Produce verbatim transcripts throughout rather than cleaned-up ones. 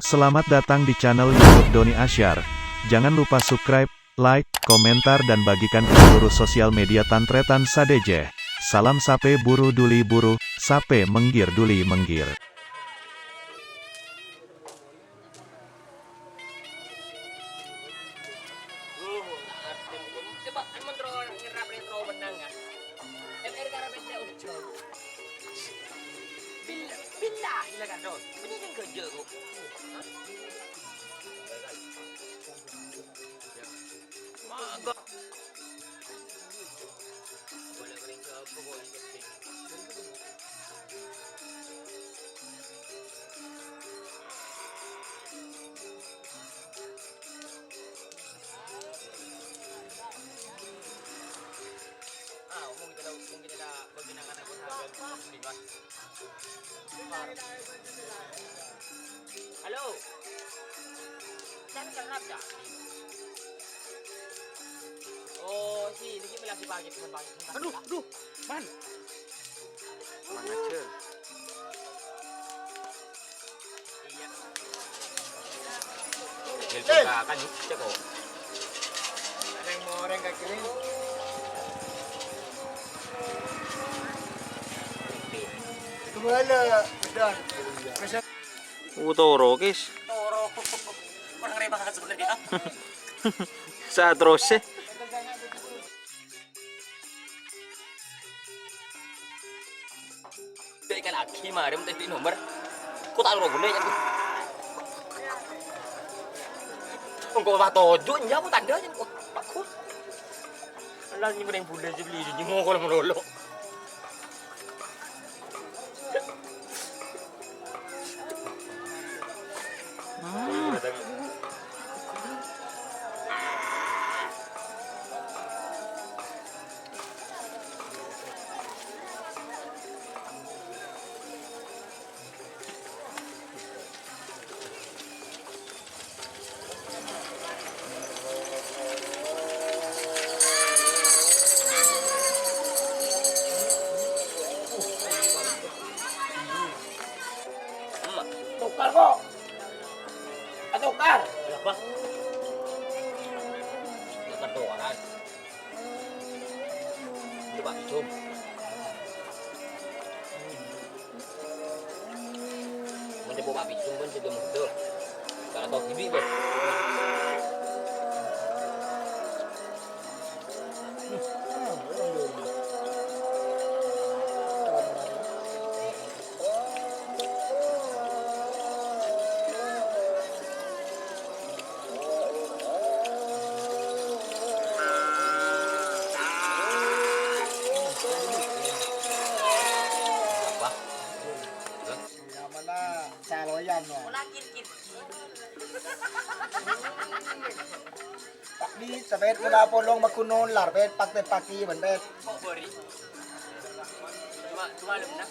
Selamat datang di channel YouTube Doni Asyar. Jangan lupa subscribe, like, komentar, dan bagikan ke seluruh sosial media tan-tarètan sadhâjâ. Salam sapè buru dhuli buru, sapè mèngghir dhuli mèngghir. Coba, amun terro nyerrap retro menang, kan? M R karepet ujung. Billah, billah, gila kan, Don? Bener kan gajah, kok? Hah? Mangga. Boleh kering ke apa, kok, ini kecil? Ah, mungkin ada, mungkin ada bagian akan aku sampaikan. Halo. Kan kenapa? Oh, si, ini lagi pagi, bukan pagi, bukan pagi. Aduh, aduh, man. Mana, Cel? Nelpon kakak, cek kok. Reng-moreng kaki ini. Kembali, udah. Utoro, Kis. Toro. Kurang rema sebenarnya. Saterrossa. Dek kan agi mari mesti di nomor. Kok ta' ro guna ya? Engko' matojo nya kok tandha ya. Bagus. Lah ni mending bule aja beli ini mau kalau melolo. Tokar kok. Atokar. Apa? Tokar doang. Coba, Jum. Mon coba Pak Bicung kan sudah muda. Kalau tahu gini, Bos. Apa? Nyamana saloyan, no. Tapi sampai kena polong makunon lar, pet, pak, pet, paki, ben, pet. Kok beri? Cuma, cuma lem, nah.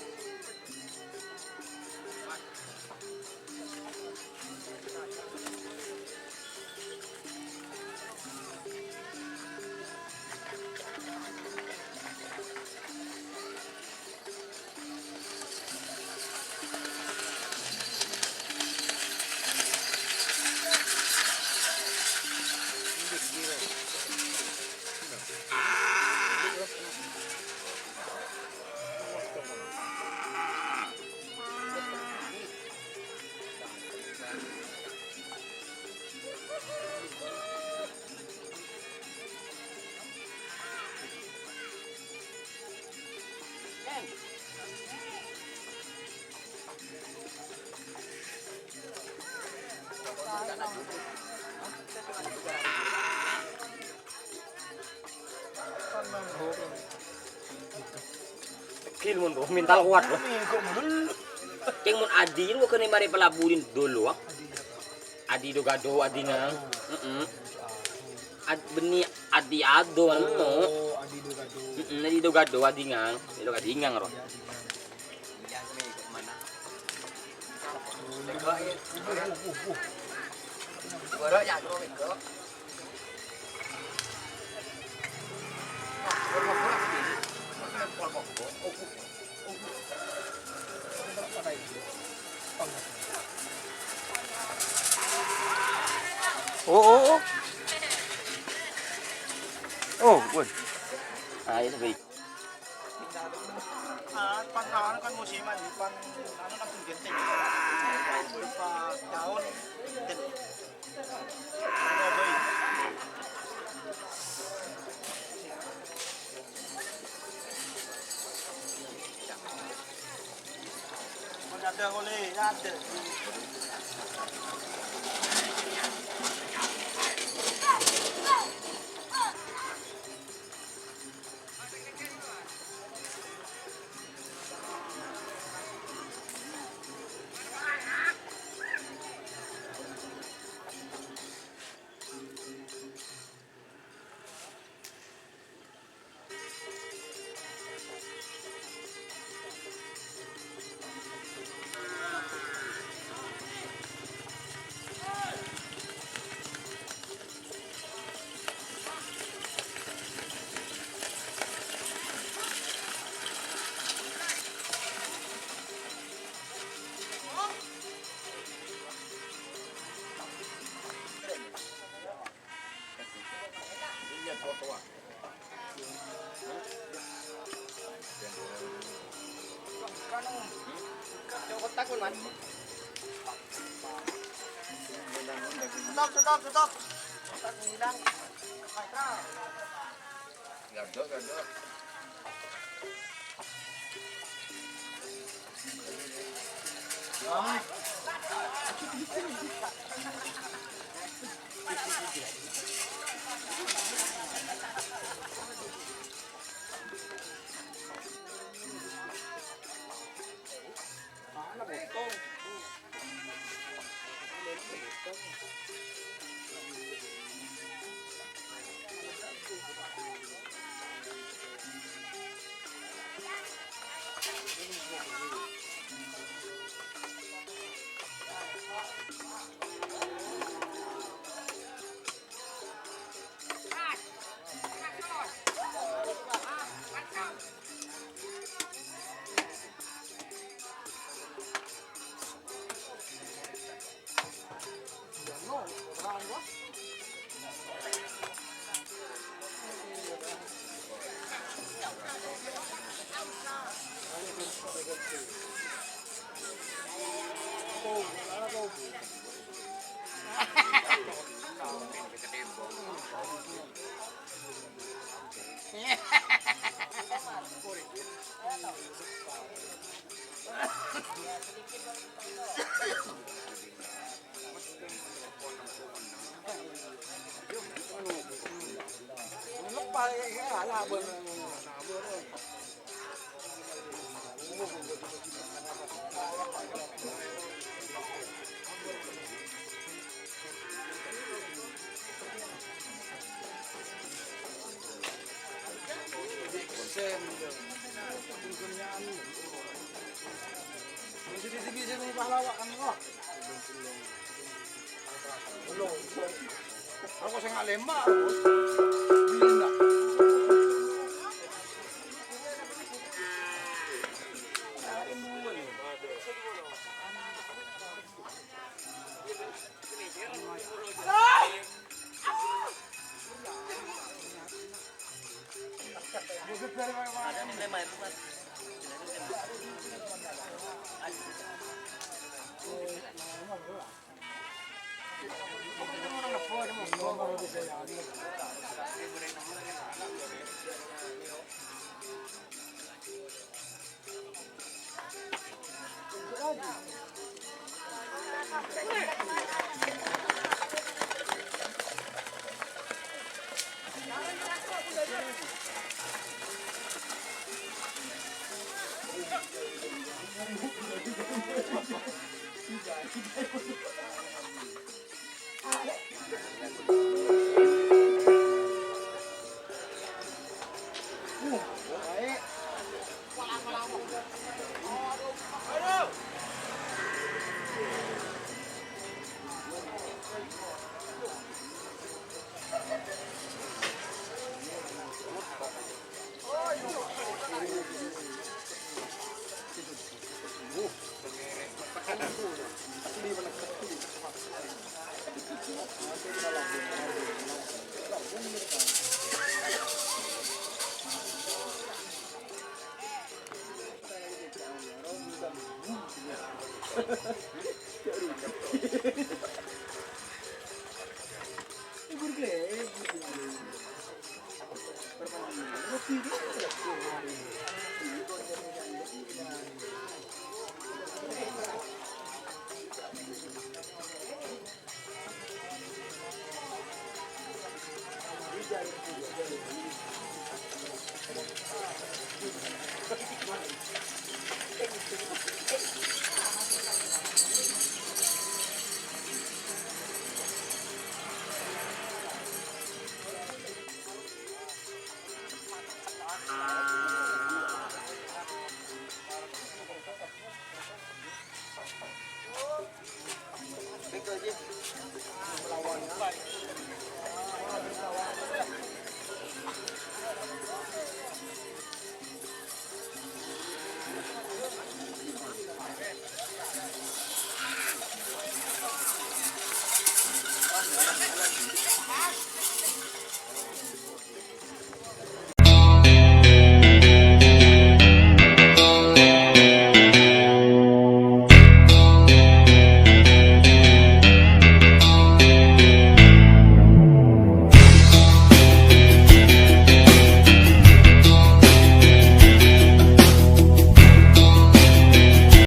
Tegil mon, bro, mental kuat, bro. Ceng mon Adi ini bukan mari pelabuhin dulu, ah. Adi do gado, Adi ngang. Heeh. Ad-, beni Adi ado, anu. Oh, Adi do gado. Heeh, Adi do gado, Adi ngang. Adi do gado, Adi ngang, bro. Oh, woi. Ah, iya, sampai. Ah, pan, anu kan musiman, pan, anu kan pun genteng. Pas tahun, genteng. Stop, stop, stop. Gadok, gadok. Aku sing ngalema.